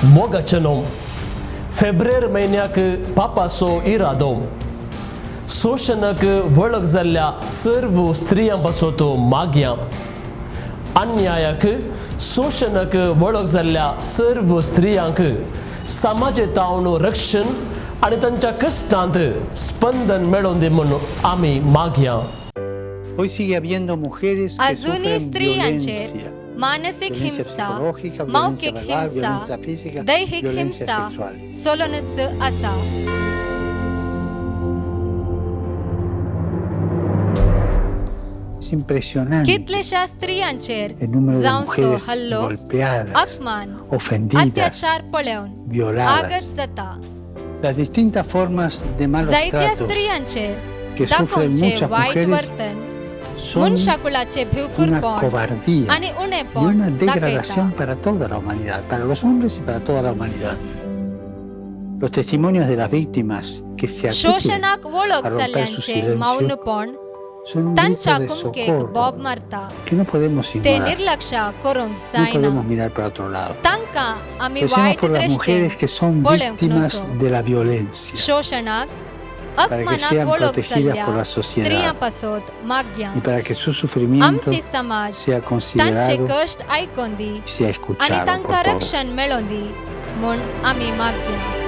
मोगाचें नोम. फेब्रेर म्हयन्याक पापाचो इरादो. शोशणाक वळख जाल्ल्या सर्व स्त्रियां पासत मागया. अन्यायाक, शोशणाक वळख जाल्ल्या सर्व स्त्रियांक समाजेतावन रक्षण आनी तांच्या कश्टांत स्पंदन मेळोवन दी म्हूण आमी मागया. Hoy sigue habiendo mujeres que अजूनही sufren स्त्रियांचेर violencia, मानसीक violencia हिंसा, psicológica, violencia मौखीक verbal, हिंसा, violencia física, दैहीक violencia हिंसा sexual. सोलनस आसा. Es impresionante कितलेश्या स्त्रियांचेर el número de जावचो mujeres हल्लो, golpeadas, अपमान, ofendidas, अत्याचार पळोवन violadas. आगत जाता. Las distintas formas de malos जायत्या tratos स्त्रियांचेर que sufren दाखोवचें muchas वायट mujeres वर्तन son मनशाकुळाचें una भिवकुरपण cobardía आनी y una उणेपण दाखयता. degradación para toda la humanidad, para los hombres y para toda la humanidad. Los testimonios de las víctimas que se atreven शोशणाक वळख a romper su जाल्ल्यांचें silencio मौनपण son un grito तांच्या de कुमकेक socorro बोब मारता. Que no podemos ते ignorar, निर्लक्ष करूंक no जायना. podemos mirar para otro lado. तांकां आमी Recemos वायट por las दृश्टीन mujeres que son पळोवंक víctimas नजो. De la violencia, शोशणाक, para que अपमानाक sean वळख protegidas जाल्ल्या por la स्त्रियां sociedad पासत मागया. Y para que su sufrimiento आमची समाज sea तांचे considerado कश्ट आयकोन दी y sea आनी escuchado तांकां por todos. रक्षण मेळोन दी म्हूण आमी मागया.